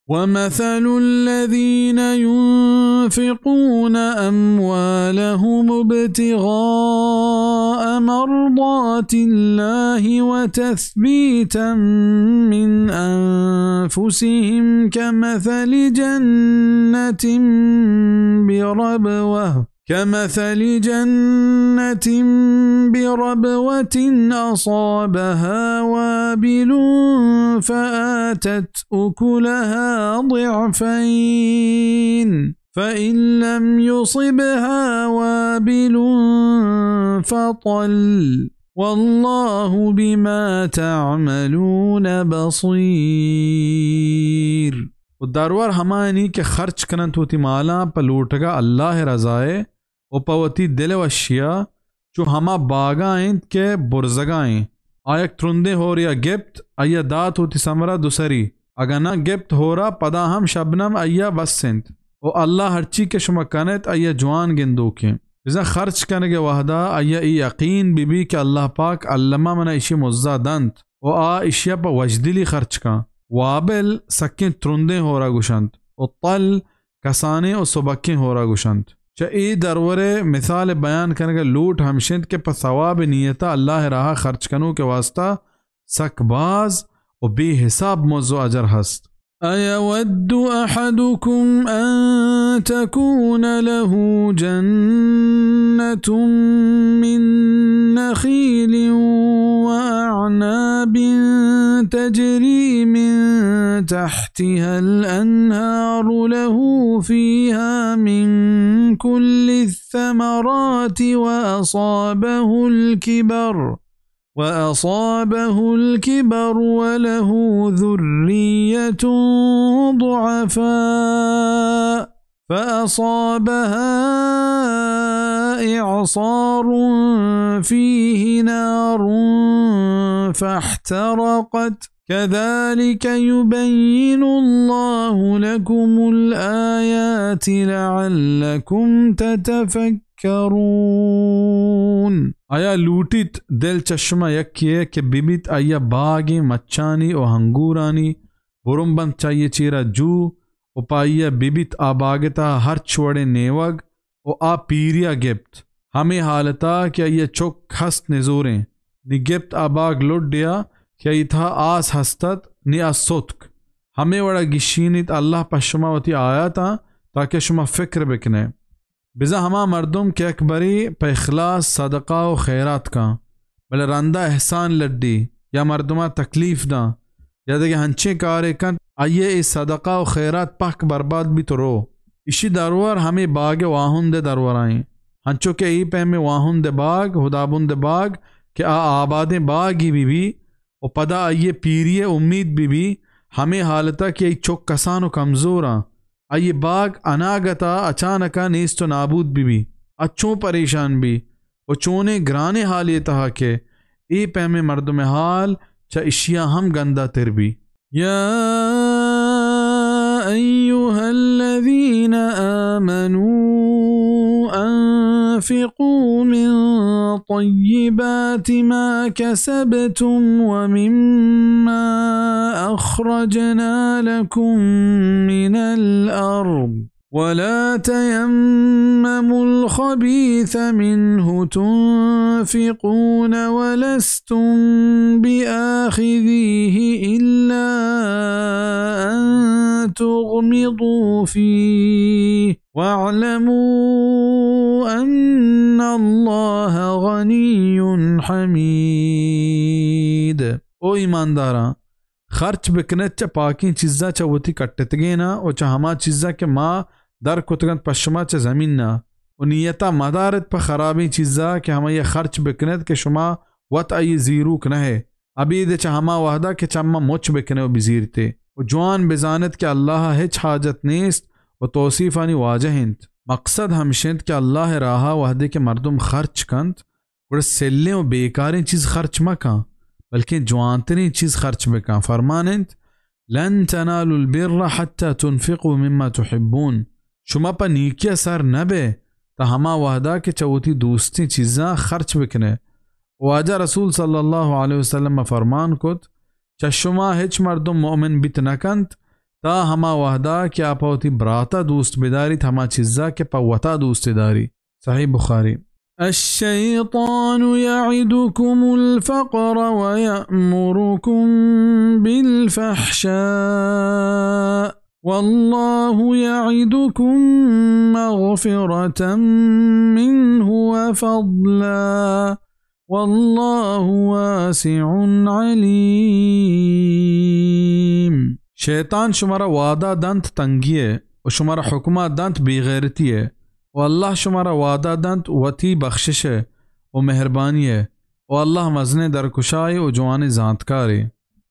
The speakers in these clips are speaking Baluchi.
ومثل الذين ينفقون أموالهم ابتغاء مرضات الله وتثبيتا من أنفسهم كمثل جنة بربوة كمثل جنة بربوة أصابها وابل فآتت أكلها ضعفين فإن لم يصبها وابل فطل والله بما تعملون بصير۔ و درور ہمایانی کہ خرچ کننت وتی مالاں پہ لوٹگا اللہ ءِ رضائے و پہ وتی دل وشیا، چو ہما باگا انت کہ برزگا ایں۔ آ یک ترندیں ہوریا گپت، آئیا دات وتی ثمرا دوسری، اگاں نہ گپت ہورا پدا ہم شبنم آئیا بس انت۔ و اللہ ہرچی کہ شما کنت آئیا جوان گندوکیں۔ بزاں خرچ کنگے وہدا آئیا اے یقین بہ بی کہ اللہ پاک الما منا اشی مزا دنت و آ اشیا پہ وشدلی خرچ کن۔ وابل سکیں ترندیں ہورا گوشنت و طل کسانیں و سبکیں ہورا گوشنت۔ چہ اے درورے مثال بیان کنگے لوٹ ہمشنت کہ پہ ثواب نیتا اللہ راہا خرچ کنوکے واسطہ سک باز و بے حساب مز و اجر ہست۔ أيود أحدكم أن تكون له جنة من نخيل وأعناب تجري من تحتها الأنهار له فيها من كل الثمرات وأصابه الكبر وأصابه الكبر وله ذرية ضعفاء فأصابها إعصار فيه نار فاحترقت كذلك يبين الله لكم الآيات لعلكم تتفكرون۔ آیا لوٹیت دل چہ شما یکے ء کہ ببیت آئیا باگیں مچانی و انگورانی، برمبنت چہ آئی چیرا جو و پہ آئیا ببیت آ باگ ء تہا ہرچ وڑیں نیوگ و آ پیریا گپت، ہمے حالتا کہ آئیا چک ہست نزوریں، نی گپت آ باگ لڈیا کہ آئی تہا آس ہست ات، نی آ ستک۔ ہمے وڑا گیشینیت اللہ پہ شما وتی آیاتاں تاکہ شما فکر بکنے۔ بزاں ہما مردم کہ یک برے پہ اخلاص صدقہ و خیرات کن، بلے رندا احسان لڈی یا مردما تکلیف داں یا دگہ ہنچیں کارے کنت، آئی ء اے صدقہ و خیرات پہک برباد بیت و رو۔ اشی درور ہمے باگ ء واہند ء درورا ایں۔ ہنچو کہ اے پیمیں واہند ء باگ، ہدابند ء باگ کہ آ آبادیں باگے بہ بی و پدا آئی ء پیری ء امید بہ بی، ہمے حالت ء کہ آئی چک کسان و کمزوراں، آئی باگ اناگت ء اچانک ء نیست و نابود بہ بی، ء چون پریشان بی و چونیں گرانیں حالے تہا کہ اے پیمیں مردم حال چہ اشیا ہم گندہ تر بی۔ يا أيها الذين آمنوا أنفقوا من طيبات ما كسبتم ومما أخرجنا لكم من الأرض ولا تيمموا الخبيث منه تنفقون ولستم بآخذيه إلا أن تغمضوا فيه واعلموا أن الله غني حميد۔ او ایمانداراں! خرچ بکنیت چہ پاکیں چیزاں چہ وتی کٹتگیناں و چہ ہما چیزاں کہ ما در کتگنت پہ شما چہ زمینا و نیتا مدارت پہ خرابیں چیزا کہ ہمایا خرچ بکنیت کہ شما وت آئی زیروک نہ ئے، ابید چہ ہما وہدا کہ چما مچ بکنے و بزیرتے و جوان بزانت کہ اللہ ہچ حاجت نیست و توصیفانی واجہ انت۔ مقصد ہمش انت کہ اللہ راہا وہدے کہ مردم خرچ کنت، گڑا سلیں و بیکاریں چیز خرچ مکن، بلکیں جوانتریں چیز خرچ بکن۔ فرمان انت، لن تنالوا البر حتى تنفقوا مما تحبون۔ شما پہ نیکیا سر نہ بئے تا ہما وہدا کہ چہ وتی دوستیں چیزاں خرچ بکنے۔ واجہ رسول صلی اللہ علیہ وسلم فرمان کت، چہ شما ہچ مردم مؤمن بیت نہ کنت تا ہما وہدا کہ آ پہ وتی براتا دوست بداریت ہما چیزا کہ پہ وتا دوست داری۔ صحیح بخاری۔ الشيطان يعدكم الفقر ويأمركم بالفحشاء والله يعدكم مغفرة منه وفضلا والله واسع عليم۔ شیطان شمارا وعدہ دنت تنگی ء و شمارا حکما دنت بے غیرتی ء و اللہ شمارا وعدہ دنت وتی بخشش ء و مہربانی ء و اللہ مزنیں درکشائے و جوانیں زانتکارے۔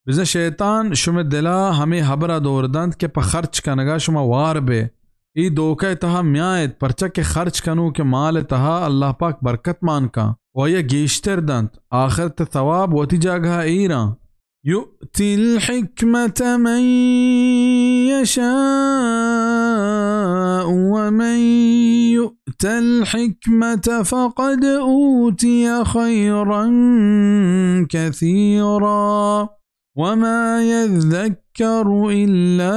بزاں شیطان شمئے دلا ہمے ہبرا دور دنت کہ پہ خرچ کنگا شما وار بئے۔ اے دوکہ ء تہا میائیت، پرچا کہ خرچ کنوکیں مال ء تہا اللہ پاک برکت مان کن و آئیا گیشتر دنت، آخرت ء ثواب وتی جاگہا ایراں۔ يؤتي الحكمة من يشاء ومن يؤت الحكمة فقد أوتي خيرا كثيرا وما يذكر إلا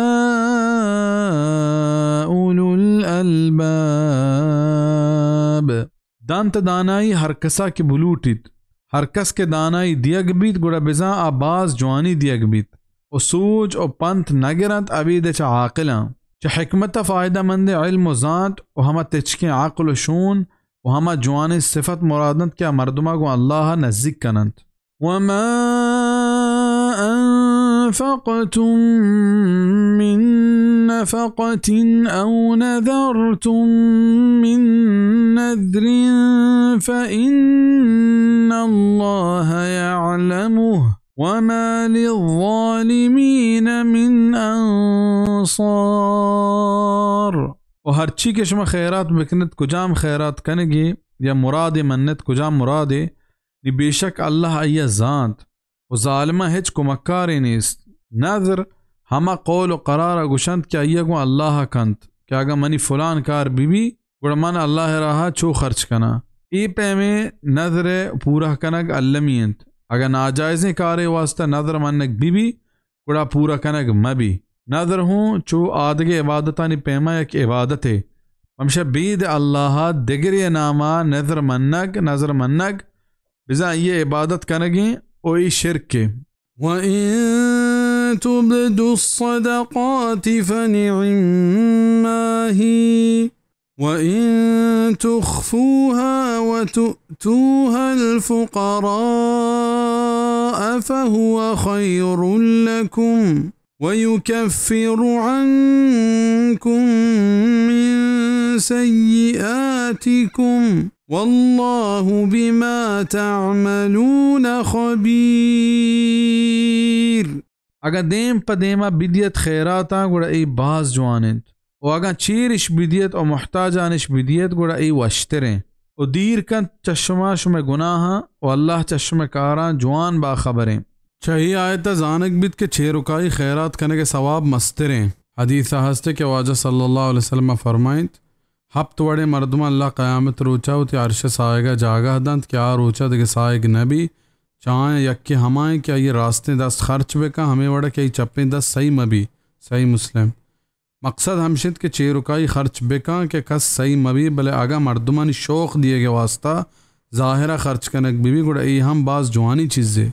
أولو الألباب۔ دنت دانائی ہر کسا کہ بلوٹیت۔ ہر کس کہ دانائی دیگ بیت، گڑا بزاں آ باز جوانی دیگ بیت و سوج و پنت نہ گرنت ابید چہ عاقلاں۔ چہ حکمت ء فائدہ مندیں علم و زانت و ہما تچکیں عقل و شون و ہما جوانیں صفت مراد انت کہ آ مردما گوں اللہ ء نزیک کننت۔ وما أنفقتم من نفقة أو نذرتم من نذر فإن الله يعلمه وما للظالمين من أنصار۔ و ہرچی کہ شما خیرات بکنت، کجام خیرات کنگی یا مراد منت، کجام مرادے، نی بے شک اللہ آئیا زانت و ظالماں ہچ کمکارے نیست۔ نذر ہما قول و قرارا گوشنت کہ آئیا گوں اللہ کنت کہ اگاں منی فلان کار ببی، گڑا من اللہ ء راہ ء چو خرچ کناں۔ اے پیمیں نذر ء پورہ کنگ المی انت۔ اگاں ناجائزیں کارے واسطہ نذر منگ بہ بی، گڑا پورہ کنگ مہ بی۔ نذر ہوں چو آدگہ عبادتانی پیما یک عبادتے۔ پمشا بید اللہ ء دگرے ء ناما نذر منگ، نذر منگ، بزاں آئی ء عبادت کنگیں و اے شرکے۔ وَإِن تُبْدُوا الصَّدَقَاتِ فَنِعِمَّا هِيَ وَإِن تُخْفُوهَا وَتُؤْتُوهَا الْفُقَرَاءَ فَهُوَ خَيْرٌ لَكُمْ وَيُكَفِّرُ عَنْكُمْ مِنْ سَيِّئَاتِكُمْ وَاللَّهُ بِمَا تَعْمَلُونَ خَبِيرٌ۔ اگاں دیم پہ دیما بدیت خیراتاں، گڑا اے باز جوان انت، و اگاں چیرش بدیت و محتاجانش بدیت، گڑا اے وشتریں، و دیر کنت چہ شما شمئے گناہاں، و اللہ چہ شمئے کاراں جوان باخبریں۔ چہ اے آیت ء زانگ بیت کہ چیرکائی خیرات کنگ ء ثواب مستریں۔ حدیث ء ہست کہ واجہ صلی اللہ علیہ وسلم ء فرمائنت، ہپت وڑیں مردماں اللہ قیامت روچا وتی عرش ء ساہگ ء جاگہ دنت کہ آ روچا دگہ ساہگ نہ بی، چہ آیاں یکے ہمائیں کہ آئی راستیں دست خرچ بکن، ہمے وڑا کہ آئی چپیں دست سہی مہ بی۔ صحیح مسلم۔ مقصد ہمش انت کہ چیرکائی خرچ بکن کہ کس سہی مہ بی، بلے اگاں مردمانی شوق دیگ ء واسطہ ظاہرا خرچ کنگ بہ بی، گڑا اے ہم باز جوانی چیزے۔